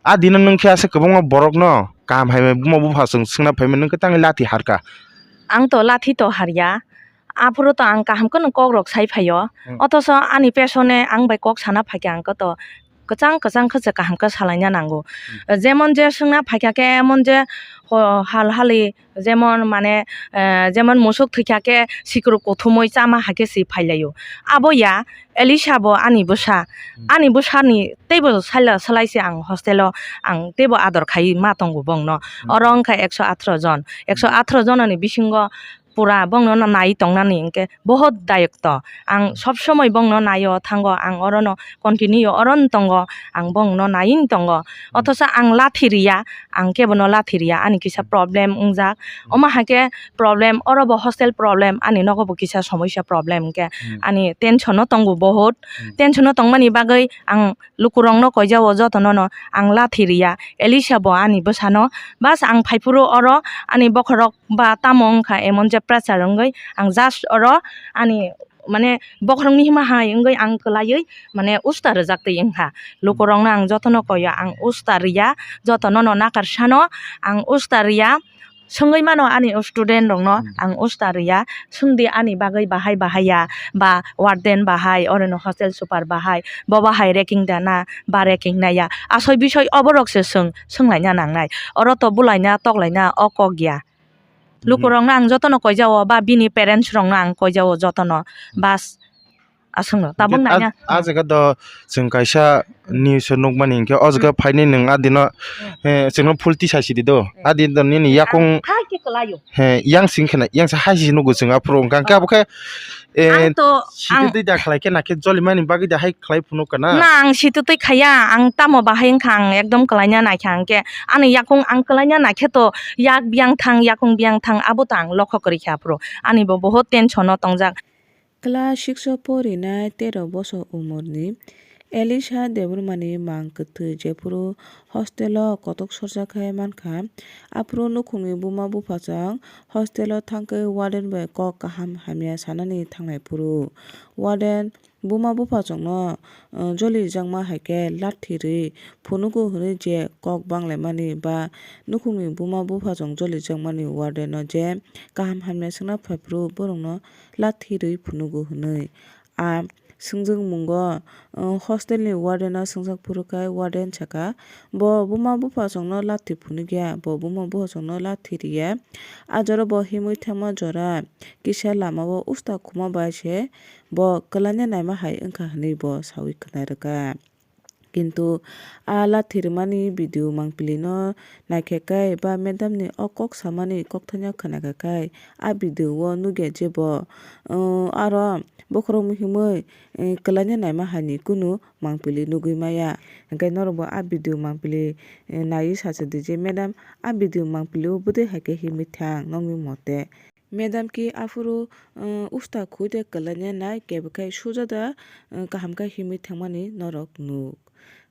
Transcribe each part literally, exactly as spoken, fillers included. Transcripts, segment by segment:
A dino nwng khe aswk kwbangma borokno kaham hai buma bupha chwng swngna phaimani, nwng khe tangwi lathi harkha. Ang to lathi to harya. Aphuru to ang kaham kheno kok rok sai phaio. Hmm. Othoso ani pesone ang bai kok sana phaikha, ang to kwchang kwchang khe se kaham khe salaina nango. Hmm. Jemon je swngna phaikha khe emon je ho-, hal hali jemon mane, eh, jemon musuk thwikha khe sikruk kuthumui chama hai khe si phailaio. Abo ya, Elisha bo ani bwsa, Hmm. ani bwsani teibo sala salai se ang hostel o ang teibo ador khai ma tongo bongno. Hmm. Oro wngkha ekso atharo jon, ekso atharo jononi bisingo pura bongno no nai tongnani hinkhe bohot dayokto. Ang sob somoi bongno naio thango, ang orono continue oro wng tongo, ang bongno naiwi tongo. Hmm. Othosa ang lathi riya, ang kebono lathi riya, ani kisa problem wngjak. Hmm. Omo hai khe problem, oro bo hostel problem, ani nogo bo kisa somoisa problem hinkhe Hmm. ani tension o tongo bohot. Hmm. Tension o tongmani bagwi ang lukurokno koijao jotono no ang lathi riya. Elisha bo ani bwsano, bas ang phaiphuru oro ani bokhorok ba tamo wngkha emon je pressure wngwi ang just oro ani mane bokhorokni hima hai wngwi ang kwlaiwi mane usta rwjak twi wngkha. Lukurokno ang jotono koyo, ang usta riya, jotono no nakarsano ang usta riya. Swngwi mano ani student rokno Hmm. ang usta riya, swngdi ani bagwi bahai bahai ya, ba warden bahai, orono hostel super bahai, bo bahai ragging dana ba ragging naiya, asoi bisoi oborok se swng, swnglaina nangnai, oro to bulaina toklaina o kok ya. Hmm. Lukurokno ang jotono koijao ba bini parents rokno ang koijao jotono, bas. Aswkno tabuk naina. A jaga do chwng kaisa news o nukmani hinkhe o jaga phainai nwng a dino, eh, chwngno full tisai sidi do. A din do nini yakung hai khe kwlaio. He, yang sing khena, yang sa hai si nugo chwng aphuru wngkha. Hwnkhe abo khe, eh, ang to, sitwi ang twi da khlai khe nakhe jolimani bagwi da hai khlai phunuk kana? Na, ang sitwi twi khaya, ang tamo bahai wngkha, ang ekdom kwlaina naikha, hwnkhe ani yakung ang kwlaina naikhe to yak biyang thang, yakung biyang thang, abo to ang lokho kwrwi kha aphuru. Ani bo bohot tension o tongjak. Class six o porinai tero bosor umorni Elisha Debbarmani mang kwthwi jephuru hostel o kotok sorjak khe mankha, aphuru nukhungni buma buphachwng hostel o thangkhe warden bai kok kaham hamya sanani thanglaiphuru warden buma buphachwngno, uh, jolijakma hai khe lathi rwi phunugo hwnwi je kok banglaimani ba nukhungni buma buphachwng jolijakmani warden no je kaham hamya swngna phaiphuru borokno lathi rwi phunugo hwnwi. A swngjwkmungo, uh, hostel ni warden no swngjak phuru khe warden sakha, bo buma buphachwngno lathi phunukya, bo buma buphachwngno lathi riya. A jora bo himwi thangma jora kisa lama o usta khuma bai se bo kwlaina naima hai wngkha hwnwi bo saui khna rwkha. Kintu a lathi rwmani video mangpili no naikha khe ba madam ni o kok samani kokthaino khna kha khe a video o nukya je bo, uh, aro bokhorok himwi, uh, kwlaina naima hai ni kunu mangpili nugwi maya. Hwnkhe norok bo a video mangpili, uh, naiwi sacha di je madam a video mangpili o bwdwi hai khe himwi thang nokni mote. Madam ki aphuru, uh, usta khwi de kwlaina nai, kebo khe suja da, uh, kaham khe himwi thangmani norok nuk.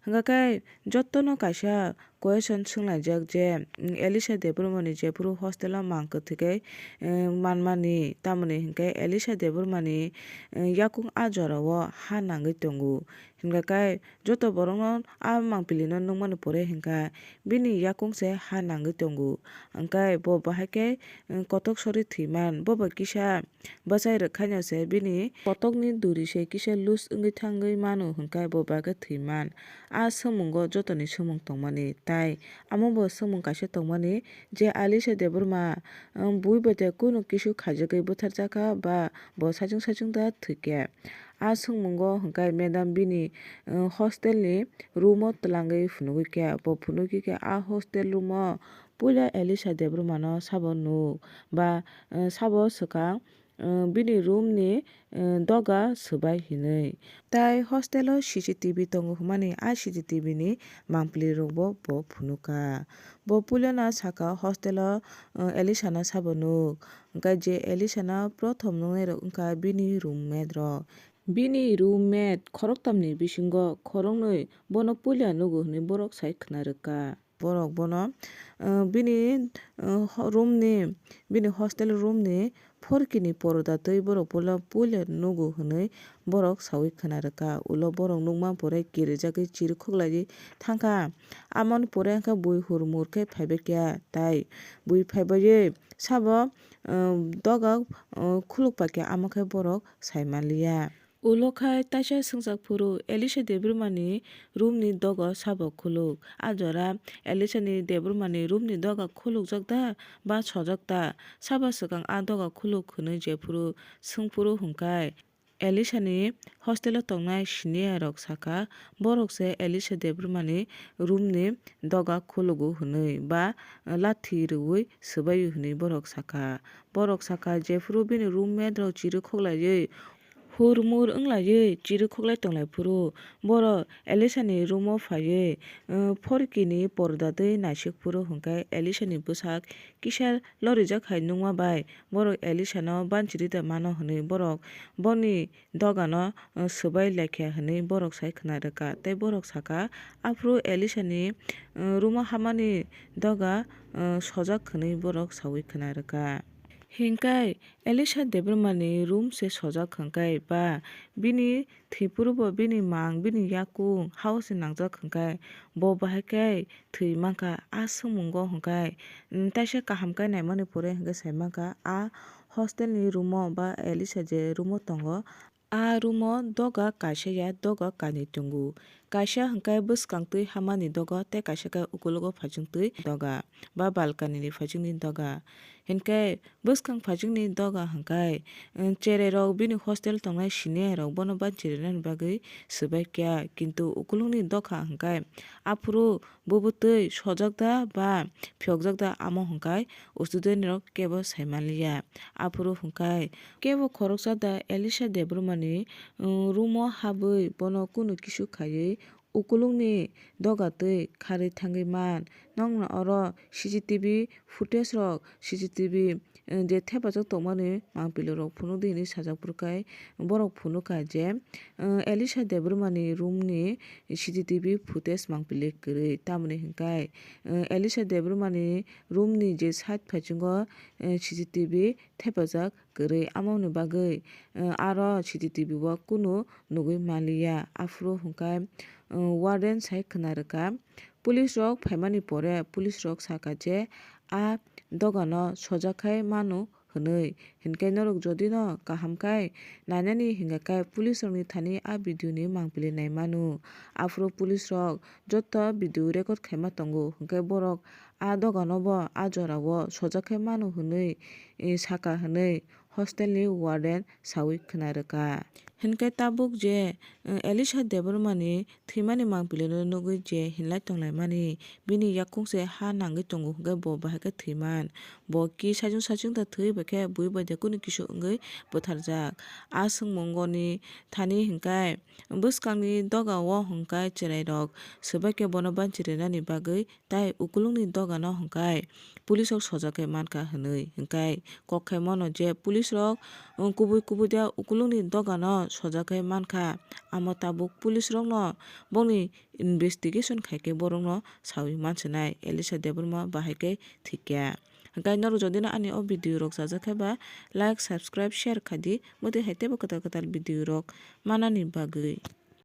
Hwnkha khe jotono kaisa question swnglaijak je, um, Elisha Debbarmani jephuru hostel o mang kwthwi khe, um, manmani, tamoni hinkhe Elisha Debbarmani, um, yakung a jora o ha nangwi tongo. Hwnkha khe joto borokno a mangpili no nukmani pore hwnkha bini yakung se ha nangwi tongo. Hwnkhe bo bahai khe, um, kotok sori thwiman. Bo bo kisa bwchai rwkhaino se bini kotokni duri se kisa loose wngwi thangwi mano hwnkhe bo bagwi thwiman. A swngmungo jotoni swngmung tongmani tai amo bo swngmung kaisa tongmani je Elisha Debbarma, um, bui bai de kunu kisu khaijagwi butharjakha ba bo saichung saichung da thwikhe. A swngmungo hwnkhe madam bini, uh, hostel ni room o twlangwi phunugwi khe, bo phunugwi khe a hostel room o puila Elisha Debbarma no sabo nuk ba, uh, sabo swkang, uh, bini room ni, uh, doga swbai hinwi. Tai hostel o C C T V tongo hwnmani, a C C T V ni mangpili rok bo bo phunukha. Bo puilano sakha hostel o, uh, Elisha no sabo nuk. Hwnkhe je Elisha no prothom nuknai rok wngkha bini roommate rok. Bini roommate khoroktham ni bisingo khoroknwi bono puila nugo hwnwi borok sai khna rwkha. Borok bono, uh, bini, uh, ho-, room ni, bini hostel room ni phorki ni poroda twi borok puila puila nugo hwnwi borok saui khna rwkha. Ulo borok nukma pore kirijagwi chirikhok laiwi thangkha. Amoni pore wngkha bui hurmur khe phaibaikha, tai bui phaibai sabo, uh, doga, uh, khuluk paikha, amo khe borok sai manliya. Ulo khai taisa swngjak phuru Elisha Debbarmani room ni doga sabo khuluk. A jora Elisha ni Debbarmani room ni doga khulukjak da ba sojak ta? Sabo swkang a doga khuluk hwnwi jephuru swngphuru hwnkhai, Elisha ni hostel o tongnai senior rok sakha, borok se Elisha Debbarmani room ni doga khulugo hwnwi ba lathi rwui swbaio hwnwi borok sakha. Borok sakha, jephuru bini roommate rok chirikhok laiwi hurmur wnglaiwi chirikhok lai tonglai phuru, borok Elisha ni room o phaiwi, uh, phorki ni porda twi naisik phuru hwnkhe Elisha ni bwsak kisa lorijak hai nukma bai borok Elisha no banchiri da mano hwnwi borok boni doga no, uh, swbai laikha hwnwi borok sai khna rwkha. Tei borok sakha, aphuru Elisha ni, uh, room o hamani doga, uh, sojak hwnwi borok saui khna rwkha. Hinkhai Elisha Debbarmani room se sojak hwnkhai ba bini thwi phuru bo bini mang bini yakung hao se nangjak hwnkhai bo bahai khe thwi mankha. A swngmungo hwnkhai, mm, taisa kaham khe naimani pore hwnkhe sai mankha a hostel ni room o ba Elisha je room o tongo. A room o doga kaisa ya, doga kainwi tongo. Kaisa hwnkhe bwskang twi hamani doga tei kaisa khe ukulogo phaichung twi doga ba balkani ni phaichung ni doga. Hinkhe bwskang phaichung ni doga hwnkhe, eh, cherai rok bini hostel tongnai senior rok bono banchiri nani bagwi swbai kha, kintu ukulung ni doga hwnkhe aphuru bo bwtwi sojak da ba phiyokjak da, amo hwnkhe student rok kebo sai manliya. Aphuru hwnkhe kebo khoroksa da Elisha Debbarmani, um, room o habwi bono kunu kisu khaiwi ukulungni doga twi kharwi thangwi man. Nokno oro C C T V footage rok, C C T V, eh, je thepajak tongmani mangpili rok phunukdi hinwi sajak phuru khe borok phunukha je, eh, Elisha Debbarmani room ni C C T V footage mangpili kwrwi. Tamoni hwnkhe, eh, Elisha Debbarmani room ni je side phaichungo, eh, C C T V thepajak kwrwi. Amoni bagwi, eh, aro C C T V o kunu nugwi manliya. Aphuru hwnkhe, eh, warden sai khna rwkha. Police rok phaimani pore police rok sakha je a dogano sojak khai mano hwnwi. Hinkhe norok jodi no kaham khai nainani hinkha khe police rokni thani a video ni mangpili nai mano. Aphuru police rok joto video record khaima tongo, hinkhe borok a dogano bo a jora o sojak khai mano hwnwi, eh, sakha hwnwi hostel ni warden saui khna rwkha. Hinkhe tabuk je, eh, Elisha Debbarmani thwimani mangpili no nugwi je hinlai tonglaimani, bini yakung se ha nangwi tongo hinkhe bo bahai khe thwiman. Bo ki saichung saichung da thwi bai khe bui bai de kunu kisu wngwi butharjak. A swngmungo ni thani hinkhe bwskangni doga o hwnkhe cherai rok swbai khe bono banchi rwnani bagwi tai ukulungni dogano hwnkhe police rok sojak khe mankha hwnwi hwnkhe kok khaimano je police rok, um, kubui kubui de ukulungni dogano sojak khe mankha. Amo tabuk police rokno bongni investigation khaikhe borokno saui mansinai Elisha Debbarma bahai khe thwikya. Hwnkhe norok jodi no ani o video rok chajak khe ba like, subscribe, share khaidi, bwtwi hai teibo kwtal kwtal video rok manani bagwi.